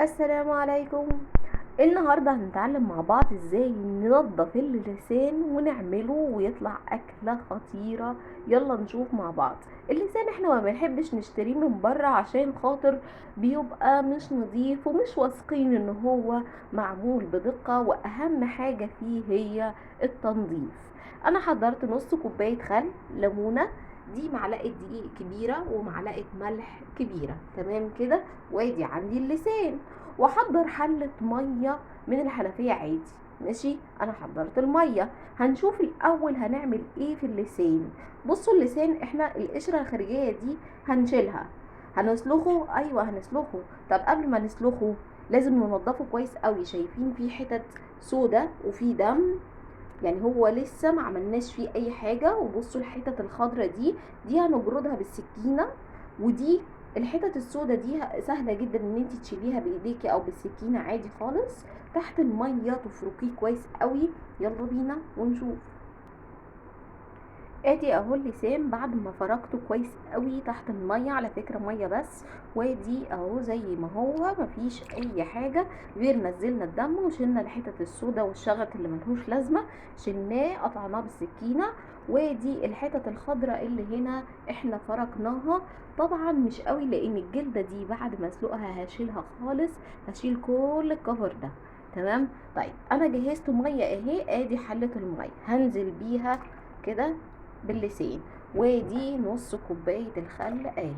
السلام عليكم. النهارده هنتعلم مع بعض ازاي ننضف اللسان ونعمله ويطلع اكله خطيرة. يلا نشوف مع بعض. اللسان احنا ما بنحبش نشتريه من بره عشان خاطر بيبقى مش نظيف ومش واثقين ان هو معمول بدقة، واهم حاجة فيه هي التنظيف. انا حضرت نص كوباية خل ليمونه، دي معلقه دقيق كبيرة ومعلقة ملح كبيرة، تمام كده. وادي عندي اللسان، واحضر حله مية من الحنفية عادي، ماشي. انا حضرت المية، هنشوف الاول هنعمل ايه في اللسان. بصوا اللسان احنا القشرة الخارجية دي هنشيلها، هنسلخه، ايوه هنسلخه. طب قبل ما نسلخه لازم ننضفه كويس قوي. شايفين في حتت سودة وفي دم، يعني هو لسه ما عملناش فيه اي حاجة. وبصوا الحتت الخضرة دي هنجردها بالسكينة، ودي الحتت السودة دي سهلة جدا ان انتي تشيليها بايديكي او بالسكينة عادي خالص. تحت المية تفركيه كويس قوي. يلا بينا ونشوف. ادي اهو اللسان بعد ما فركته كويس قوي تحت المية، على فكرة مية بس. وادي اهو زي ما هو، مفيش اي حاجة غير نزلنا الدم وشلنا الحتت السودة والشغط اللي ملهوش لازمه، شلناه قطعناه بالسكينة. وادي الحتت الخضراء اللي هنا احنا فركناها، طبعا مش قوي لان الجلدة دي بعد ما اسلقها هشيلها خالص، هشيل كل الكفر ده، تمام. طيب انا جهزت مية اهي، ادي حله المية هنزل بيها كده باللسان، وادي نص كوباية الخل اهي،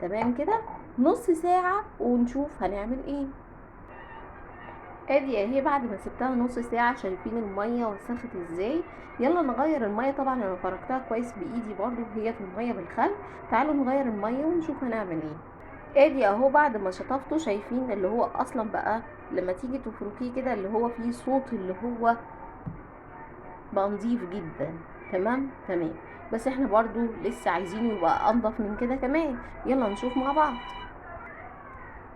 تمام كده. نص ساعة ونشوف هنعمل ايه. ادي اهي بعد ما سبتها نص ساعة، شايفين المية وسخت ازاي. يلا نغير المية. طبعا انا فركتها كويس بايدي برضو وهي في المية بالخل. تعالوا نغير المية ونشوف هنعمل ايه. ادي اهو بعد ما شطفته، شايفين اللي هو اصلا بقى لما تيجي تفركيه كده اللي هو فيه صوت، اللي هو بقى نظيف جدا، تمام تمام. بس احنا برضو لسه عايزينه يبقى انضف من كده كمان. يلا نشوف مع بعض.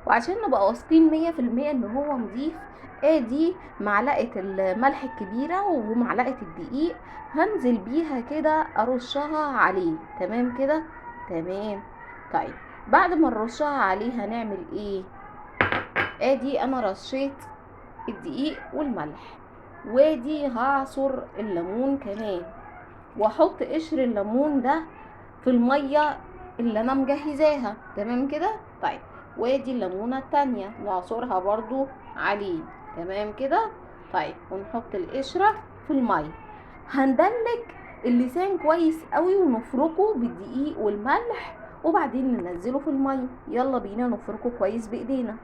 وعشان نبقى واثقين 100% ان هو نظيف، ادي معلقة الملح الكبيرة ومعلقة الدقيق هنزل بيها كده ارشها عليه، تمام كده تمام. طيب بعد ما نرشها عليه هنعمل ايه؟ ادي انا رشيت الدقيق والملح، وادي هعصر الليمون كمان، واحط قشر الليمون ده في المية اللي انا مجهزاها، تمام كده. طيب وادي الليمونه التانية نعصرها برضو عليه، تمام كده. طيب ونحط القشرة في المية. هندلك اللسان كويس قوي ونفركه بالدقيق والملح، وبعدين ننزله في المية. يلا بينا نفركه كويس بايدينا.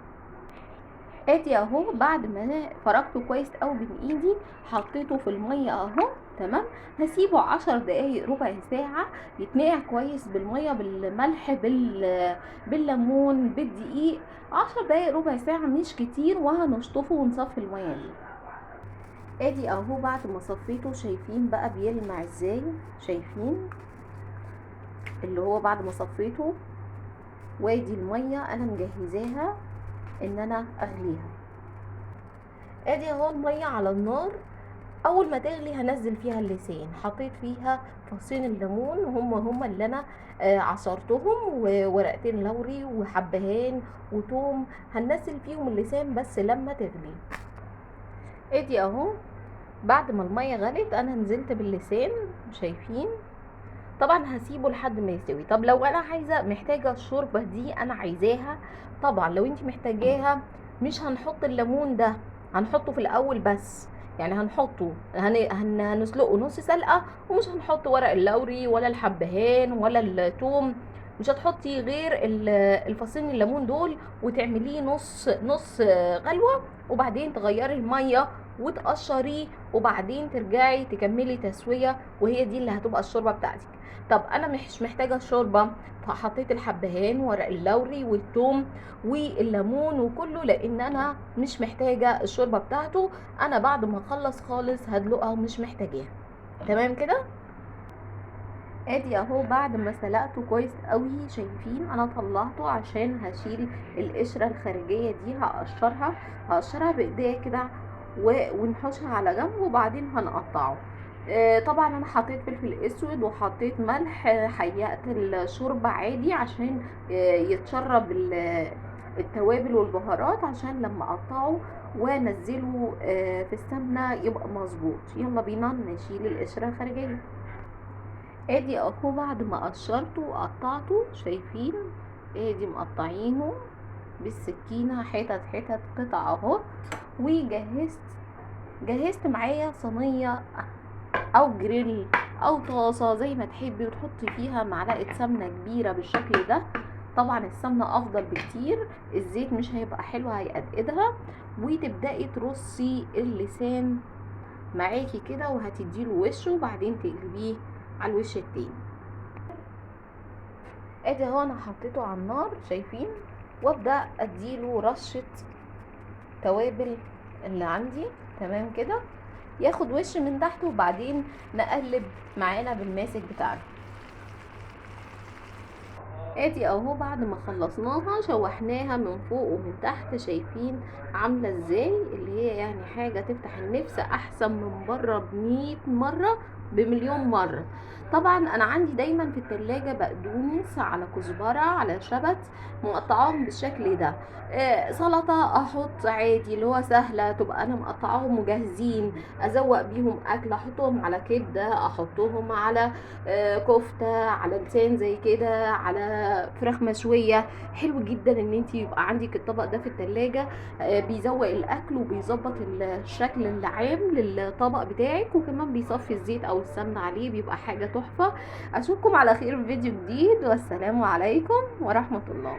ادي اهو بعد ما فركته كويس قوي بين ايدي، حطيته في المية اهو، تمام. هسيبه 10 دقايق ربع ساعة يتنقع كويس بالمية بالملح بالليمون بالدقيق. 10 دقايق ربع ساعة مش كتير، وهنشطفه ونصفي المية دي. ادي اهو بعد ما صفيته، شايفين بقى بيلمع ازاي؟ شايفين اللي هو بعد ما صفيته. وادي المية انا مجهزاها ان انا اغليها. ادي اهو المية على النار، اول ما تغلي هنزل فيها اللسان. حطيت فيها فصين الليمون هم اللي انا عصرتهم، وورقتين لوري وحبهان وتوم، هننزل فيهم اللسان بس لما تغلي. ادي اهو بعد ما المية غلت انا نزلت باللسان، شايفين. طبعا هسيبه لحد ما يستوي. طب لو انا عايزه محتاجه الشوربة دي انا عايزاها، طبعا لو انت محتاجاها مش هنحط الليمون ده، هنحطه في الاول بس، يعني هنحطه هنسلقه نص سلقه، ومش هنحط ورق اللوري ولا الحبهان ولا الثوم، مش هتحطي غير الفصين الليمون دول، وتعمليه نص غلوه، وبعدين تغيري المية وتقشريه، وبعدين ترجعي تكملي تسويه، وهي دي اللي هتبقى الشوربة بتاعتك. طب انا مش محتاجه الشوربة، فحطيت الحبهان ورق اللوري والثوم والليمون وكله، لان انا مش محتاجه الشوربة بتاعته، انا بعد ما اخلص خالص هدلقها ومش محتاجاها، تمام كده. ادي اهو بعد ما سلقته كويس قوي، شايفين انا طلعته عشان هشيل القشرة الخارجية دي، هقشرها بايديا كده ونحوشها على جنب، وبعدين هنقطعه. طبعا انا حطيت فلفل اسود وحطيت ملح، حيقت الشوربة عادي عشان يتشرب التوابل والبهارات عشان لما اقطعه وانزله في السمنة يبقى مظبوط. يلا بينا نشيل القشرة الخارجية. ادي اهو بعد ما قشرته وقطعته، شايفين ادي مقطعينه بالسكينة حتت حتت قطع اهو. وجهزت معايا صينية او جريل او طاسه زي ما تحبي، وتحطي فيها معلقه سمنه كبيرة بالشكل ده. طبعا السمنة افضل بكتير، الزيت مش هيبقى حلو هيقدقدها. وتبداي ترصي اللسان معاكي كده وهتديله وشه، وبعدين تقلبيه على الوش التاني. ادي اهو انا حطيته على النار شايفين، وابدا اديله رشه توابل اللي عندي. تمام كده، ياخد وش من تحت، وبعدين نقلب معانا بالماسك بتاعنا. ادي اهو بعد ما خلصناها شوحناها من فوق ومن تحت، شايفين عامله ازاي، اللي هي يعني حاجة تفتح النفس، احسن من بره ب100 مرة بمليون مرة. طبعا انا عندي دايما في التلاجة بقدونس على كزبره على شبت، مقطعاهم بالشكل ده. سلطة احط عادي اللي هو سهلة، تبقى انا مقطعاهم وجاهزين، ازوق بيهم اكل، احطهم على كبده، احطهم على كفته، على لسان زي كده، على فراخ مشوية. حلو جدا ان انت يبقى عندك الطبق ده في التلاجة، بيزوق الاكل وبيظبط الشكل العام للطبق بتاعك، وكمان بيصفي الزيت او السمنة عليه، بيبقى حاجة تحفة. اشوفكم على خير في فيديو جديد، والسلام عليكم ورحمة الله.